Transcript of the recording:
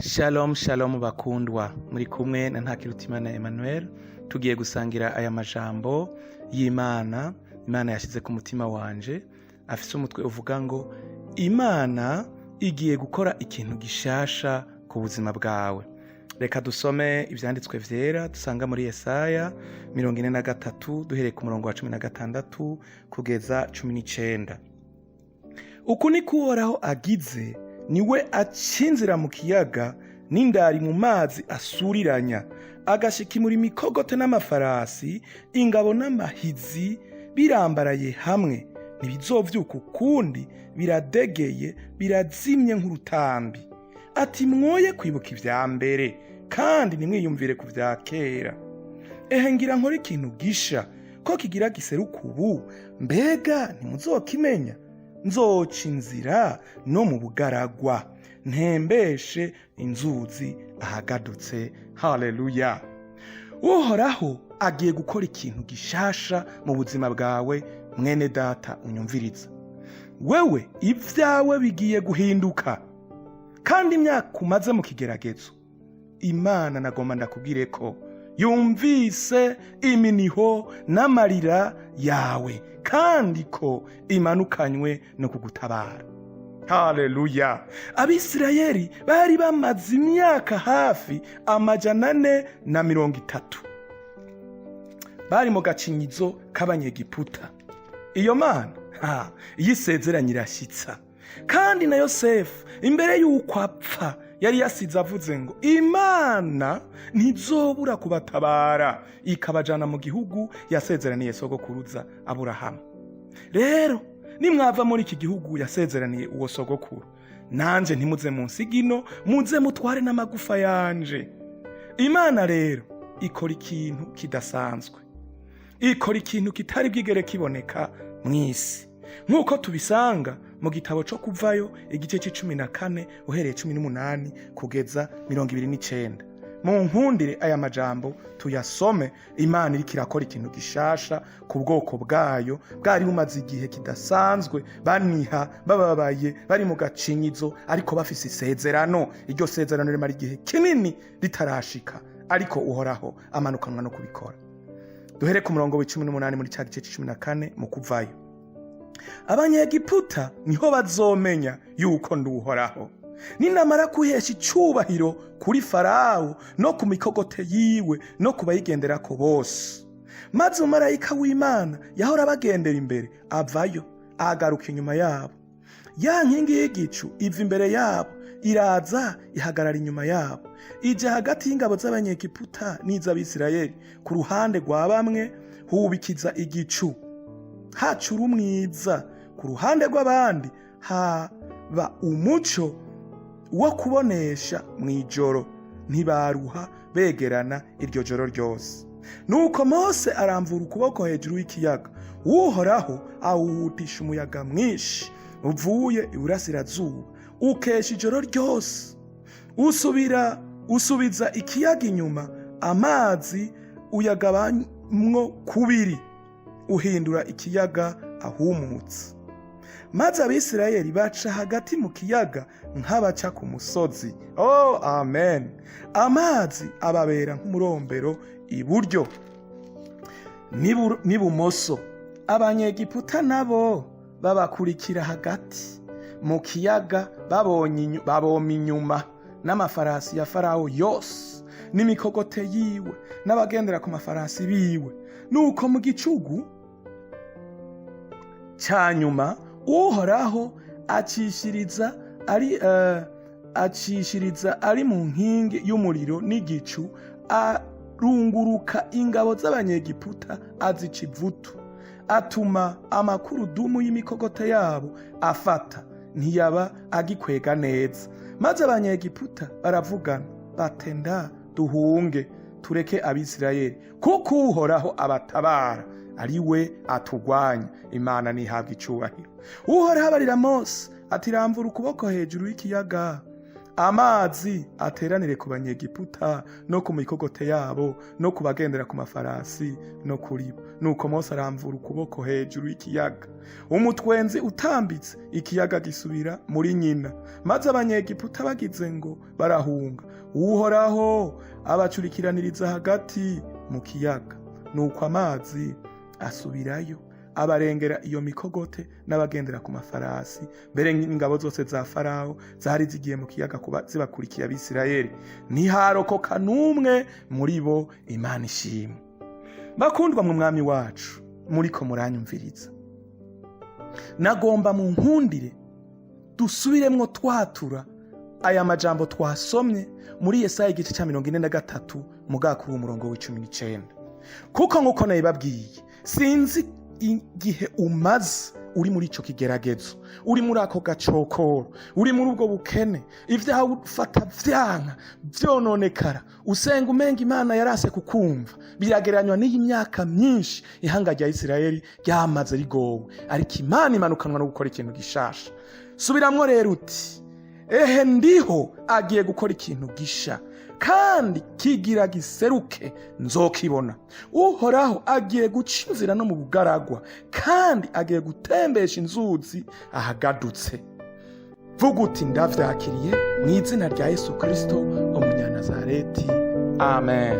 Shalom shalom bakundwa, muri kumwe na Ntakirutimana Emmanuel. Tugiye gusangira aya majambo y'Imana, Imana yashyize ku mutima wanje, afise umutwe uvuga ngo Imana igiye gukora ikintu gishasha ku buzima bwawe. Reka dusome ivyanditswe vyera dusanga muri Yesaya 43, duhereye ku murongo wa 16 kugeza 19. Uku niko Uhoraho agize, niwe aca inzira mu kiyaga n'indari mu mazi asuriranya, agashikimura imikogote n'amafarasi, ingabo n'amahizi birambaraye hamwe. Ntibizovyuka ukundi, biradegeye, birazimye nk'urutambi. Ati: mwoye kwibuka ivya mbere, kandi ntimwiyumvire ku vya kera. Ehe, ngira nkora ikintu gisha, ko kigira giseruka ubu, mbega ntimuzokimenya? Nzoca inzira no mu bugaragwa, ntembeshe inzuzi ahagadutse. Haleluya! Uhoraho agiye gukora ikintu gishasha mu buzima bwawe, mwene data unyumviriza. Wewe ibyawe bigiye guhinduka, kandi imyaka umaze mu kigeragezo, Imana nagomba ndakubwire ko yumvise iminiho n'amarira yawe, kandi ko imanukanywe no kugutabara. Haleluya! Abisirayeli bari bamaze imyaka hafi 430 bari mu gacinyizo k'Abanyegiputa. Iyo Mana ha iyo isezeranye irashyitsa. Kandi na Yosefu imbere y'uko apfa yari yasize avuze ngo Imana ntizobura kubatabara, ikabajana mu gihugu yasezeraniye sogokuruza Aburahamu. Rero nimwava muri iki gihugu yasezeraniye uwo sogokuru, nanje ntimuze munsigino, muze mutware n'amagufa yanje. Imana rero ikora ikintu kidasanzwe, ikora ikintu kitari bwigere kiboneka mu isi, nk'uko tubisanga mu gitabo cyo Kuvayo, igice c'14, uhereye 18 kugeza 29. Mu nkundire aya majambo tuyasome. Imana iriko irakora ikintu gishasha ku bwoko bwayo bwari bumaze igihe kidasanzwe baniha, bababaye, bari mu gacinyizo, ariko bafise isezerano. Iryo sezerano rimara igihe kinini ritarashika, ariko Uhoraho amanukanwa no kubikora. Duhere ku murongo w'18 muri cya gice c'14 mu Kuvayo. Abanyegiputa niho bazomenya yuko ndi Uhoraho, ninamara kuhesha icubahiro kuri Farawo no ku mikogote yiwe no ku bayigenderako bose. Maze umumarayika w'Imana yahora abagendera imbere avayo, agaruka inyuma yabo. Ya nkingi y'igicu iva imbere yabo, iraza ihagarara inyuma yabo, ija hagati y'ingabo z'Abanyegiputa n'iz'Abisirayeli. Ku ruhande rwa bamwe hubikiza igicu, hacura umwiza, ku ruhande rw'abandi haba umuco wo kubonesha mu ijoro. Ntibaruha begerana iryo joro ryose. Nuko Mose aramvura ukuboko hejuru y'ikiyaga, Uhoraho awuhutisha umuyaga mwinshi uvuye iburasirazuba, ukesha ijoro ryose, usubira usubiza ikiyaga inyuma, amazi uyagabamwo kubiri, uhindura ikiyaga ahumutse. Maze Abisirayeli baca hagati mu kiyaga nk'abaca ku musozi. Oh, amen! Amazi ababera nk'umurombero iburyo n'ibumoso. Abanyegiputa nabo babakurikira hagati mu kiyaga, baboma inyuma n'amafarasi ya Farawo yose n'imikogote yiwe n'abagendera ku mafarasi biwe. Nuko mu gicugu cya nyuma Uhoraho acishiriza ari mu nkingi y'umuriro n'igicu, arunguruka ingabo z'Abanyegiputa, azica ivutu, atuma amakurudumu y'imikogote yabo afata, ntiyaba agikwega neza. Maze Abanyegiputa baravugana batenda: duhunge tureke Abisirayeli, kuko Uhoraho abatabara ari we atugwanya. Imana ntihabwa icubahiro. Uhoraho abarira Mose ati: ramvura ukuboko hejuru y'ikiyaga. Amazi ateranire ku Banyegiputa no ku mikogote yabo no ku bagendera ku mafarasi no kuri bo. Nuko Mose aramvura ukuboko hejuru y'ikiyaga, umutwenzi utambitse, ikiyaga gisubira muri nyina. Maze Abanyegiputa bagize ngo barahunga, Uhoraho abacurikiraniriza hagati mu kiyaga. Nuko amazi asubirayo, abarengera iyo mikogote n'abagendera ku mafarasi, mbere n'ingabo zose za Farawo zari zigiye mu kiyaga kuba zibakurikiye Abisirayeli. Ntiharokoka n'umwe muri bo. Imana ishimwe. Bakundwa mu Mwami wacu, muriko muranyumviriza, nagomba mu nkundire dusubiremwo twatura aya majambo twasomye muri Yesaya igice cya 43, mugakuru umurongo wa 19. Kuko nk'uko nabibabwiye, sinzi igihe umaze uri muri ico kigeragezo, uri muri ako gacokoro, uri muri ubwo bukene, ivyawe ufata vyanka, vyononekara, usenga umenga Imana yarase kukumva. Biragereranywa n'iyi myaka myinshi ihanga rya Isirayeli ryamaze rigowe, ariko Imana imanukanwa no gukora ikintu gishasha. Subiramwo rero uti: "Ehe ndiho agiye gukora ikintu gisha, kandi kigira giseruke, nzokibona. Uhoraho agiye guca inzira no mu bugaragwa, kandi agiye gutembesha inzuzi ahagadutse." Vuga uti: "Ndavyakiriye mu izina rya Yesu Kristo Umunyanazareti." Amen.